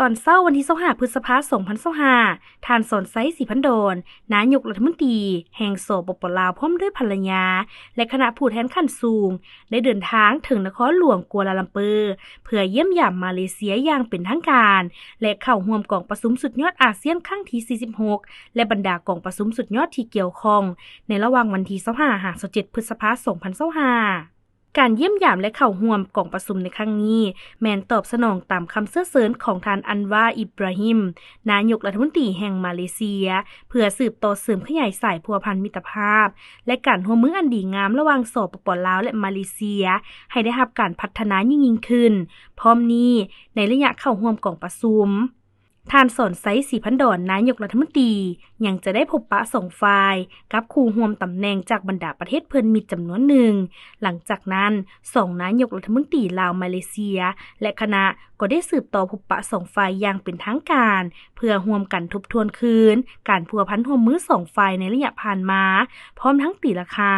ຕອນເຊົ້າວັນທີຊາວຫ້າ ພຶດສະພາ ສອງພັນຊາວຫ້າ, ທ່ານ ສອນໄຊ ສີພັນດອນ ນາຍົກລັດຖະມົນຕີແຫ່ງ ສປປ ລາວ ພ້ອມດ້ວຍພັນລະຍາ ແລະ ຄະນະຜູ້ແທນຂັ້ນສູງ ໄດ້ເດີນທາງເຖິງນະຄອນຫຼວງກົວລາລັມເປີ ເພື່ອຢ້ຽມຢາມມາເລເຊຍຢ່າງເປັນທາງການ ແລະ ເຂົ້າຮ່ວມກອງປະຊຸມສຸດຍອດອາຊຽນຄັ້ງທີ ສີ່ສິບຫົກ ແລະ ບັນດາກອງປະຊຸມສຸດຍອດທີ່ກ່ຽວຂ້ອງ ໃນລະຫວ່າງວັນທີຊາວຫ້າ ຫາ ຊາວເຈັດ ພຶດສະພາ ສອງພັນຊາວຫ້າ. ການຢ້ຽມຢາມ ແລະ ເຂົ້າຮ່ວມກອງປະຊຸມໃນຄັ້ງນີ້ ແມ່ນຕອບສະໜອງຕາມຄຳເຊື້ອເຊີນຂອງທ່ານ ອັນວາ ອິບຣາຮິມ ນາຍົກລັດຖະມົນຕີແຫ່ງມາເລເຊຍ ເພື່ອສືບຕໍ່ເສີມຂະຫຍາຍສາຍພົວພັນມິດຕະພາບ ແລະ ການຮ່ວມມືອັນດີງາມລະຫວ່າງ ສປປ ລາວ ແລະ ມາເລເຊຍ ໃຫ້ໄດ້ຮັບການພັດທະນາຍິ່ງໆຂຶ້ນ. ພ້ອມນີ້, ໃນໄລຍະເຂົ້າຮ່ວມກອງປະຊຸມ, ທ່ານ ສອນໄຊ ສີພັນດອນ ນາຍົກລັດຖະມົນຕີ ຍັງຈະໄດ້ພົບປະສອງຝ່າຍ ກັບຄູ່ຮ່ວມຕຳແໜ່ງຈາກບັນດາປະເທດເພື່ອນມິດຈຳນວນໜຶ່ງ. ຫຼັງຈາກນັ້ນ, ສອງນາຍົກລັດຖະມົນຕີລາວ-ມາເລເຊຍ ແລະ ຄະນະ ກໍໄດ້ສືບຕໍ່ພົບປະສອງຝ່າຍຢ່າງເປັນທາງການ ເພື່ອຮ່ວມກັນທົບທວນຄືນການພົວພັນຮ່ວມມືສອງຝ່າຍໃນໄລຍະຜ່ານມາ, ພ້ອມທັງຕີລາຄາ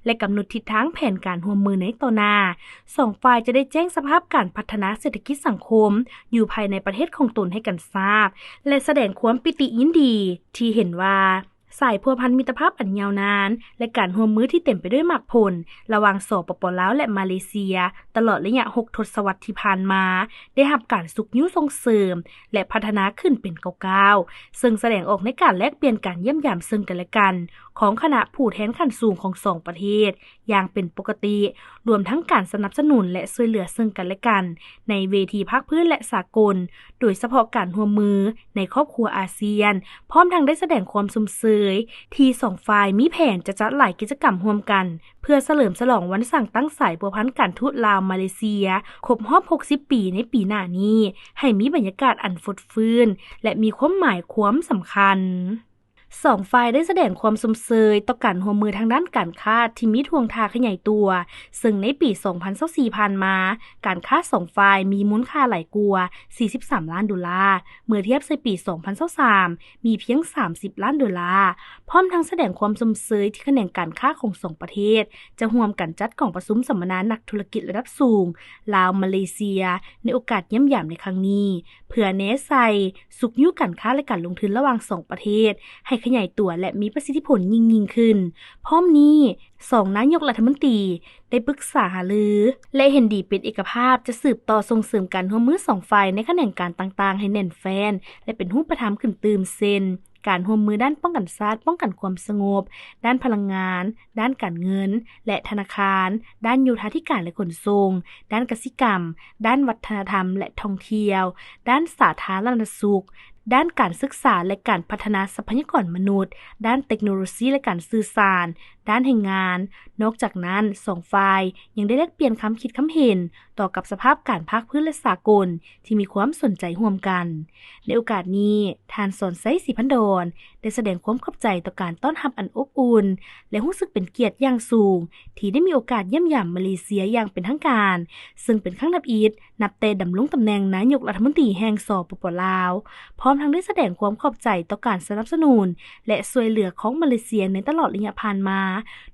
ແລະ ກຳນົດທິດທາງແຜນການຮ່ວມມືໃນຕໍ່ໜ້າ. ສອງຝ່າຍຈະໄດ້ແຈ້ງສະພາບການພັດທະນາເສດຖະກິດສັງຄົມຢູ່ພາຍໃນປະເທດຂອງຕົນໃຫ້ກັນຊາບ ແລະ ສະແດງຄວາມປີຕິຍິນດີທີ່ເຫັນວ່າ ສາຍພົວພັນມິດຕະພາບອັນຍາວນານ ແລະ ການຮ່ວມມືທີ່ເຕັມໄປດ້ວຍໝາກຜົນ ລະຫວ່າງ ສປປ ລາວ ແລະ ມາເລເຊຍ ຕະຫຼອດໄລຍະຫົກທົດສະວັດທີ່ຜ່ານມາ ໄດ້ຮັບການຊຸກຍູ້ສົ່ງເສີມ ແລະ ພັດທະນາຂຶ້ນເປັນກ້າວໆ ເຊິ່ງສະແດງອອກໃນການແລກປ່ຽນການຢ້ຽມຢາມເຊິ່ງກັນແລະກັນ ຂອງຄະນະຜູ້ແທນຂັ້ນສູງຂອງສອງປະເທດ ຢ່າງເປັນປົກກະຕິ, ລວມທັງການສະໜັບສະໜູນ ແລະ ຊ່ວຍເຫຼືອເຊິ່ງກັນແລະກັນ ໃນເວທີພາກພື້ນ ແລະ ສາກົນ, ໂດຍສະເພາະການຮ່ວມມືໃນຄອບຄົວອາຊຽນ, ພ້ອມທັງໄດ້ສະແດງຄວາມຊົມເຊີຍທີ່ສອງຝ່າຍມີແຜນຈະຈັດຫຼາຍກິດຈະກຳຮ່ວມກັນ ເພື່ອສະເຫຼີມສະຫຼອງວັນສ້າງຕັ້ງສາຍພົວພັນການທູດລາວ-ມາເລເຊຍ ຄົບຮອບຫົກສິບປີໃນປີໜ້ານີ້ ໃຫ້ມີບັນຍາກາດອັນຟົດຟື້ນ ແລະ ມີຄວາມໝາຍຄວາມສຳຄັນ. ສອງຝ່າຍໄດ້ສະແດງຄວາມຊົມເຊີຍຕໍ່ການຮ່ວມມືທາງດ້ານການຄ້າທີ່ມີທ່ວງທ່າຂະຫຍາຍຕົວ, ເຊິ່ງໃນປີສອງພັນຊາວສີ່ຜ່ານມາ, ການຄ້າສອງຝ່າຍມີມູນຄ່າຫຼາຍກວ່າສີ່ສິບສາມລ້ານໂດລາ, ເມື່ອທຽບໃສ່ປີສອງພັນຊາວສາມ ມີພຽງສາມສິບລ້ານໂດລາ, ພ້ອມທັງສະແດງຄວາມຊົມເຊີຍທີ່ຂະແໜງການຄ້າຂອງສອງປະເທດ ຈະຮ່ວມກັນຈັດກອງປະຊຸມສຳມະນານັກທຸລະກິດລະດັບສູງ ລາວ-ມາເລເຊຍ ໃນໂອກາດຢ້ຽມຢາມໃນຄັ້ງນີ້ ເພື່ອແນໃສ່ຊຸກຍູ້ການຄ້າ ແລະ ການລົງທຶນລະຫວ່າງສອງປະເທດ ໃຫ້ຂະຫຍາຍຕົວ ແລະ ມີປະສິດທິຜົນຍິ່ງໆຂຶ້ນ. ພ້ອມນີ້, ສອງນາຍົກລັດຖະມົນຕີໄດ້ປຶກສາຫາລື ແລະ ເຫັນດີເປັນເອກະພາບຈະສືບຕໍ່ສົ່ງເສີມການຮ່ວມມືສອງຝ່າຍໃນຂະແໜງການຕ່າງໆໃຫ້ແໜ້ນແຟ້ນ ແລະ ເປັນຮູບປະທຳຂຶ້ນຕື່ມ ເຊັ່ນ ການຮ່ວມມືດ້ານປ້ອງກັນຊາດ, ປ້ອງກັນຄວາມສະຫງົບ, ດ້ານພະລັງງານ, ດ້ານການເງິນ ແລະ ທະນາຄານ, ດ້ານໂຍທາທິການ ແລະ ຂົນສົ່ງ, ດ້ານກະສິກຳ, ດ້ານວັດທະນະທຳ ແລະ ທ່ອງທ່ຽວ, ດ້ານສາທາລະນະສຸກ, ດ້ານການສຶກສາ ແລະ ການພັດທະນາຊັບພະຍາກອນມະນຸດ, ດ້ານເຕັກໂນໂລຊີ ແລະ ການສື່ສານ, ດ້ານແຮງງານ. ນອກຈາກນັ້ນ, ສອງຝ່າຍຍັງໄດ້ແລກປ່ຽນຄຳຄິດຄຳເຫັນຕໍ່ກັບສະພາບການພາກພື້ນ ແລະ ສາກົນທີ່ມີຄວາມສົນໃຈຮ່ວມກັນ. ໃນໂອກາດນີ້, ທ່ານ ສອນໄຊ ສີພັນດອນ ໄດ້ສະແດງຄວາມຂອບໃຈຕໍ່ການຕ້ອນຮັບອັນອົບອຸ່ນ ແລະ ຮູ້ສຶກເປັນກຽດຢ່າງສູງທີ່ໄດ້ມີໂອກາດຢ້ຽມຢາມມາເລເຊຍຢ່າງເປັນທາງການ, ເຊິ່ງເປັນຄັ້ງທຳອິດ ນັບແຕ່ດຳລົງຕຳແໜ່ງນາຍົກລັດຖະມົນຕີແຫ່ງ ສປປ ລາວ, ພ້ອມທັງໄດ້ສະແດງຄວາມຂອບໃຈຕໍ່ການສະໜັບສະໜູນ ແລະ ຊ່ວຍເຫຼືອຂອງມາເລເຊຍໃນຕະຫຼອດໄລຍະຜ່ານມາ,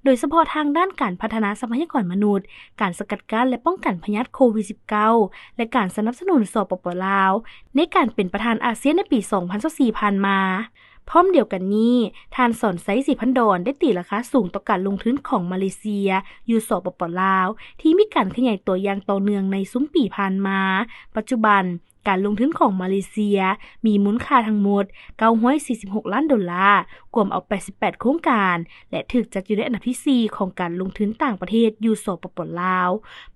ໂດຍສະເພາະທາງດ້ານການພັດທະນາຊັບພະຍາກອນມະນຸດ, ການສະກັດກັ້ນ ແລະ ປ້ອງກັນພະຍາດໂຄວິດສິບເກົ້າ ແລະ ການສະໜັບສະໜູນ ສປປ ລາວ ໃນການເປັນປະທານອາຊຽນໃນປີສອງພັນຊາວສີ່ຜ່ານມາ. ພ້ອມດຽວກັນນີ້, ທ່ານ ສອນໄຊ ສີພັນດອນ ໄດ້ຕີລາຄາສູງຕໍ່ການລົງທຶນຂອງມາເລເຊຍຢູ່ ສປປ ລາວ ທີ່ມີການຂະຫຍາຍຕົວຢ່າງຕໍ່ເນື່ອງໃນຊຸມປີຜ່ານມາ. ປັດຈຸບັນ, ການລົງທຶນຂອງມາເລເຊຍມີມູນຄ່າທັງໝົດເກົ້າຮ້ອຍສີ່ສິບຫົກລ້ານໂດລາ, ກວມເອົາແປດສິບແປດໂຄງການ ແລະ ຖືກຈັດຢູ່ໃນອັນດັບທີສີ່ຂອງການລົງທຶນຕ່າງປະເທດຢູ່ ສປປ ລາວ,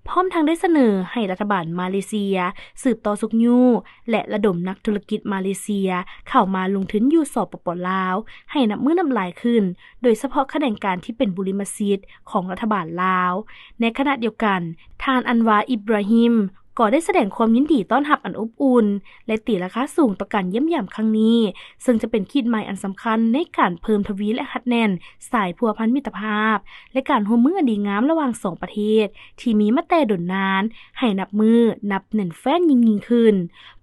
ພ້ອມທັງໄດ້ສະເໜີໃຫ້ລັດຖະບານມາເລເຊຍສືບຕໍ່ຊຸກຍູ້ ແລະ ລະດົມນັກທຸລະກິດມາເລເຊຍເຂົ້າມາລົງທຶນຢູ່ ສປປ ລາວ ໃຫ້ນັບມື້ນັບຫຼາຍຂຶ້ນ, ໂດຍສະເພາະຂະແໜງການທີ່ເປັນບຸລິມະສິດຂອງລັດຖະບານລາວ. ໃນຂະນະດຽວກັນ, ທ່ານ ອັນວາ ອິບຣາຮິມ ກໍໄດ້ສະແດງຄວາມຍິນດີຕ້ອນຮັບອັນອົບອຸ່ນ ແລະ ຕີລາຄາສູງຕໍ່ການຢ້ຽມຢາມຄັ້ງນີ້, ເຊິ່ງຈະເປັນຂີດໝາຍອັນສຳຄັນໃນການເພີ່ມທະວີ ແລະ ຮັດແໜ້ນສາຍພົວພັນມິດຕະພາບ ແລະ ການຮ່ວມມືອັນດີງາມລະຫວ່າງສອງປະເທດ ທີ່ມີມາແຕ່ດົນນານ ໃຫ້ນັບມື້ນັບແໜ້ນແຟ້ນຍິ່ງໆຂຶ້ນ,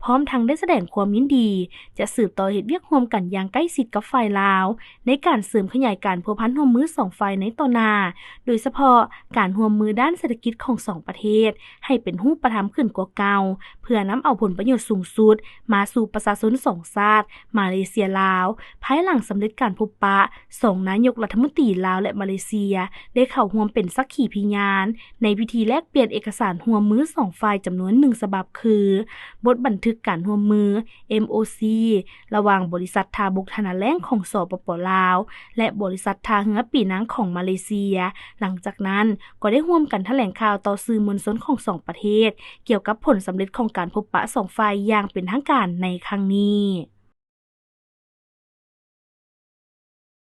ພ້ອມທັງໄດ້ສະແດງຄວາມຍິນດີຈະສືບຕໍ່ເຮັດວຽກຮ່ວມກັນຢ່າງໃກ້ຊິດກັບຝ່າຍລາວ ໃນການເສີມຂະຫຍາຍການພົວພັນຮ່ວມມືສອງຝ່າຍໃນຕໍ່ໜ້າ, ໂດຍສະເພາະການຮ່ວມມືດ້ານເສດຖະກິດຂອງສອງປະເທດໃຫ້ເປັນຮູບປະທຳຂຶ້ນ ກວ່າເກົ່າ ເພື່ອນຳເອົາຜົນປະໂຫຍດສູງສຸດມາສູ່ປະຊາຊົນສອງຊາດ ມາເລເຊຍ-ລາວ ພາຍຫຼັງສຳເລັດການພົບປະສອງນາຍົກລັດຖະມົນຕີລາວ ແລະ ມາເລເຊຍ ໄດ້ເຂົ້າຮ່ວມເປັນສັກຂີພິຍານ ໃນພິທີແລກປ່ຽນເອກະສານຮ່ວມມືສອງຝ່າຍຈຳນວນໜຶ່ງສະບັບ ຄື ບົດບັນທຶກການຮ່ວມມື MOC ລະຫວ່າງບໍລິສັດທ່າບົກທ່ານາແລ້ງຂອງ ສປປ ລາວ ແລະ ບໍລິສັດທ່າເຮືອປີນັງຂອງມາເລເຊຍ. ຫຼັງຈາກນັ້ນກໍໄດ້ຮ່ວມກັນຖະແຫຼງຂ່າວຕໍ່ສື່ມວນຊົນຂອງສອງປະເທດ ກ່ຽວກັບຜົນສຳເລັດຂອງການພົບປະສອງຝ່າຍຢ່າງເປັນທາງການໃນຄັ້ງນີ້.